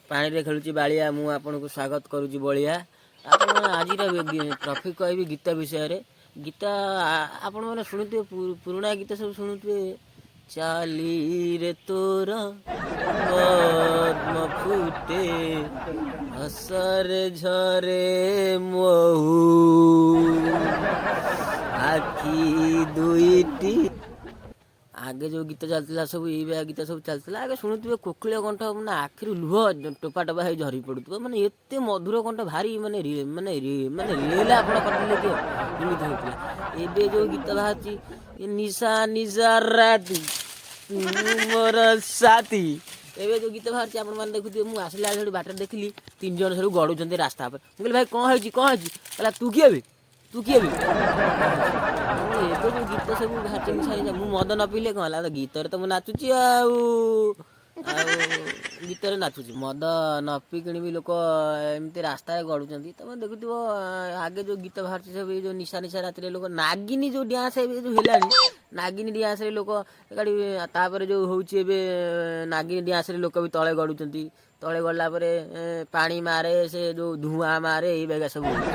ପାଣିରେ ଖେଳୁଛି ବାଳିଆ, ମୁଁ ଆପଣଙ୍କୁ ସ୍ୱାଗତ କରୁଛି ବଳିଆ। ଆପଣ ଆଜିର ଟପିକ୍ କହିବି ଗୀତ ବିଷୟରେ। ଗୀତ ଆପଣମାନେ ଶୁଣୁଥିବେ, ପୁରୁଣା ଗୀତ ସବୁ ଶୁଣୁଥିବେ। ଚାଲିରେ ତୋର ପଦ୍ମ ଫୁଟେ, ହସରେ ଝରେ ମହୁ, ଆଖି ଦୁଇଟି। ଆଗେ ଯୋଉ ଗୀତ ଚାଲିଥିଲା ସବୁ, ଏଇ ଭଳିଆ ଗୀତ ସବୁ ଚାଲିଥିଲା। ଆଗେ ଶୁଣୁଥିବେ କୋକିଳ କଣ୍ଠ, ମାନେ ଆଖିରୁ ଲୁହ ଟୋପା ଟୋପା ହେଇ ଝରି ପଡୁଥିବ। ମାନେ ଏତେ ମଧୁର କଣ୍ଠ, ଭାରି ମାନେ ମାନେ ମାନେ ରିଏଲ ଆପଣ କରିଦେଲେ କିଏ ଏମିତି ହଉଥିଲା। ଏବେ ଯୋଉ ଗୀତ ବାହାରିଛି, ଏ ନିଶା ନିଶା ରାତି ତୁ ମୋର ସାଥୀ। ଏବେ ଯୋଉ ଗୀତ ବାହାରିଛି ଆପଣମାନେ ଦେଖୁଥିବେ। ମୁଁ ଆସିଲା ବେଳେ ସେଠୁ ବାଟରେ ଦେଖିଲି ତିନି ଜଣ ସେଠୁ ଗଡୁଛନ୍ତି ରାସ୍ତା ଉପରେ। ମୁଁ କହିଲି, ଭାଇ, କଣ ହେଇଛି, କଣ ହେଇଛି? କହିଲା, ତୁ କିଏ ବେ, ତୁ କିଏ ବେ? ଏବେ ଯୋଉ ଗୀତ ସବୁ ବାହାରିଛି ନିଶା ନିଶା, ମୁଁ ମଦ ନ ପିଇଲେ କଣ ହେଲା, ଗୀତରେ ତ ମୁଁ ନାଚୁଛି। ଆଉ ଆଉ ଗୀତରେ ନାଚୁଛି। ମଦ ନ ପିଇକିଣି ବି ଲୋକ ଏମିତି ରାସ୍ତାରେ ଗଡୁଛନ୍ତି, ତମେ ଦେଖୁଥିବ। ଆଗେ ଯୋଉ ଗୀତ ବାହାରୁଛି ସବୁ, ଏଇ ଯୋଉ ନିଶା ନିଶା ରାତିରେ ଲୋକ ନାଗିନି ଯୋଉ ଡ୍ୟାନ୍ସ ଏବେ ଯୋଉ ହେଲାଣି, ନାଗିନି ଡ୍ୟାନ୍ସରେ ଲୋକ ଗାଡ଼ି। ତାପରେ ଯୋଉ ହଉଛି ଏବେ ନାଗିନି ଡ୍ୟାନ୍ସରେ ଲୋକ ବି ତଳେ ଗଡୁଛନ୍ତି। ତଳେ ଗଡିଲା ପରେ ପାଣି ମାରେ, ସେ ଯୋଉ ଧୂଆଁ ମାରେ, ଏଇ ବାଗିଆ ସବୁ ହଉଛି।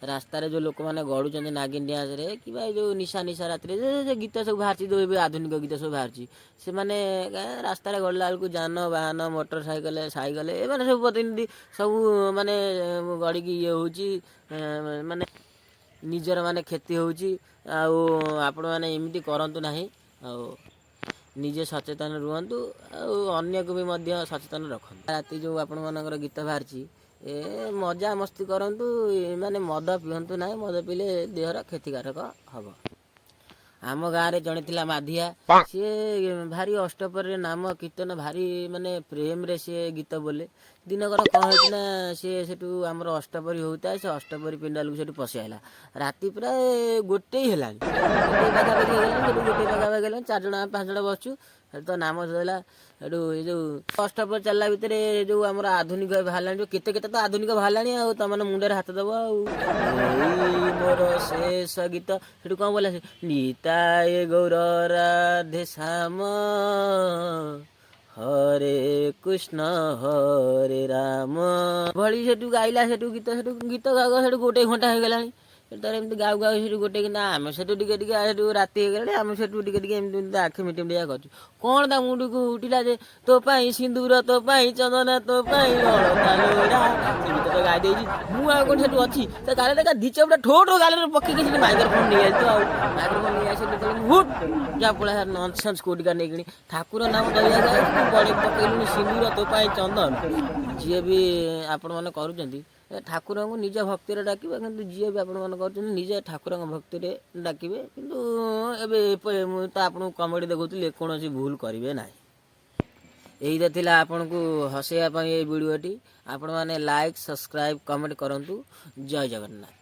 ରାସ୍ତାରେ ଯୋଉ ଲୋକମାନେ ଗଡୁଛନ୍ତି ନାଗିନ ଡ୍ୟାନ୍ସରେ କିମ୍ବା ଏଇ ଯୋଉ ନିଶା ନିଶା ରାତିରେ ଯେ ଗୀତ ସବୁ ବାହାରିଛି, ଯୋଉ ଏବେ ଆଧୁନିକ ଗୀତ ସବୁ ବାହାରିଛି, ସେମାନେ ରାସ୍ତାରେ ଗଡିଲା ବେଳକୁ ଯାନବାହାନ, ମୋଟର ସାଇକେଲ, ସାଇକେଲ, ଏମାନେ ସବୁ ପ୍ରତିନିଧି ସବୁ ମାନେ ଗଡ଼ିକି ଇଏ ହଉଛି, ମାନେ ନିଜର ମାନେ କ୍ଷତି ହଉଛି। ଆଉ ଆପଣମାନେ ଏମିତି କରନ୍ତୁ ନାହିଁ। ଆଉ ନିଜେ ସଚେତନ ରୁହନ୍ତୁ ଆଉ ଅନ୍ୟକୁ ବି ମଧ୍ୟ ସଚେତନ ରଖନ୍ତୁ। ରାତି ଯୋଉ ଆପଣମାନଙ୍କର ଗୀତ ବାହାରିଛି, ଏ ମଜା ମସ୍ତି କରନ୍ତୁ, ମାନେ ମଦ ପିଅନ୍ତୁ ନାହିଁ। ମଦ ପିଇଲେ ଦେହର କ୍ଷତିକାରକ ହବ। ଆମ ଗାଁରେ ଜଣେ ଥିଲା ମାଧିଆ। ସିଏ ଭାରି ଅଷ୍ଟପ୍ରହରୀରେ ନାମ କୀର୍ତ୍ତନ ଭାରି ମାନେ ପ୍ରେମରେ ସିଏ ଗୀତ ବୋଲେ। ଦିନକର କଣ ହେଇଛି ନା, ସିଏ ସେଠୁ ଆମର ଅଷ୍ଟପ୍ରହରୀ ହଉଥାଏ, ସେ ଅଷ୍ଟପ୍ରହରୀ ପିଣ୍ଡାଲକୁ ସେଠୁ ପଶି ଆଇଲା। ରାତି ପ୍ରାୟ ଗୋଟେ ହେଲାଣି, ଗୋଟେ ପାଖାପାଖି ହେଇଗଲାଣି। ସେଠୁ ଗୋଟେ ପାଖାପାଖି ହେଲାଣି, ଚାରି ଜଣ ଆମେ ପାଞ୍ଚ ଜଣ ବସିଛୁ। ସେଠୁ ତ ନାମ ସରିଲା। ସେଠୁ ଏଇ ଯୋଉ ଅଷ୍ଟପ୍ରହରୀ ଚାଲିଲା ଭିତରେ ଯୋଉ ଆମର ଆଧୁନିକ ବାହାରିଲାଣି, ଯୋଉ କେତେ କେତେ ତ ଆଧୁନିକ ବାହାରିଲାଣି, ଆଉ ତମମାନେ ମୁଣ୍ଡରେ ହାତ ଦବ। ଆଉ ଏଇ ମୋର ଶେଷ ଗୀତ। ସେଠୁ କଣ ବୋଲା ସେ, ନିତାଏ ଗୌର ରାଧେ ଶ୍ୟାମ, ହରେ କୃଷ୍ଣ ହରେ ରାମ ଭଳି ସେଠୁ ଗାଇଲା। ସେଠୁ ଗୀତ, ସେଠୁ ଗୀତ ଗାଉ ଗାଉ ସେଠୁ ଗୋଟେ ଘଣ୍ଟା ହେଇଗଲାଣି। ସେଠୁ ତାର ଏମିତି ଗାଉ ଗାଉ ସେଠୁ ଗୋଟେ କିନା ଆମେ ସେଠୁ ଟିକେ ଟିକେ, ସେଠୁ ରାତି ହେଇଗଲାଣି, ଆମେ ସେଠୁ ଟିକେ ଟିକେ ଏମିତି ଏମିତି ଆଖି ମିଟି ମିଟିକା କରୁଛୁ। କଣ ତା ମୁଣ୍ଡକୁ ଉଠିଲା ଯେ ତୋ ପାଇଁ ସିନ୍ଦୁର, ତୋ ପାଇଁ ଚନ୍ଦନ, ତୋ ପାଇଁ ଅଳତା ଲୋଡ଼ା, ସେ ଗୀତ ତ ଗାଇ ଦେଇଛି। ମୁଁ ଆଉ କଣ ସେଠୁ ଅଛି? ତା ଗାଲରେ ଦି ଚାପୁଡ଼ା ଠୋ ଠୋ ଗାଲରେ ପକେଇକି ସେଠି ମାଇକ୍ରୋଫୋନ ନେଇଆସି ତ, ଆଉ ମାଇକ୍ରୋଫୋନ ନେଇ ଆସି ଯେତେବେଳେ ହୁଟ୍ ଯା ପଳା ନନସେନ୍ସ କୋଉଠିକା ନେଇକିଣି, ଠାକୁର ନାମ ଧରିବା ଯାଏ ତୁ ଗଳି ପକେଇଲୁଣି ସିନ୍ଦୁର, ତୋ ପାଇଁ ଚନ୍ଦନ। ଯିଏ ବି ଆପଣମାନେ କରୁଛନ୍ତି, ଠାକୁରଙ୍କୁ ନିଜ ଭକ୍ତିରେ ଡାକିବେ। କିନ୍ତୁ ଯିଏ ବି ଆପଣମାନେ କରୁଛନ୍ତି, ନିଜେ ଠାକୁରଙ୍କ ଭକ୍ତିରେ ଡାକିବେ। କିନ୍ତୁ ଏବେ ମୁଁ ତ ଆପଣଙ୍କୁ କମେଡ଼ି ଦେଖାଉଥିଲି, କୌଣସି ଭୁଲ କରିବେ ନାହିଁ। ଏଇଟା ଥିଲା ଆପଣଙ୍କୁ ହସେଇବା ପାଇଁ ଏଇ ଭିଡ଼ିଓଟି। ଆପଣମାନେ ଲାଇକ୍, ସବସ୍କ୍ରାଇବ୍, କମେଣ୍ଟ କରନ୍ତୁ। ଜୟ ଜଗନ୍ନାଥ।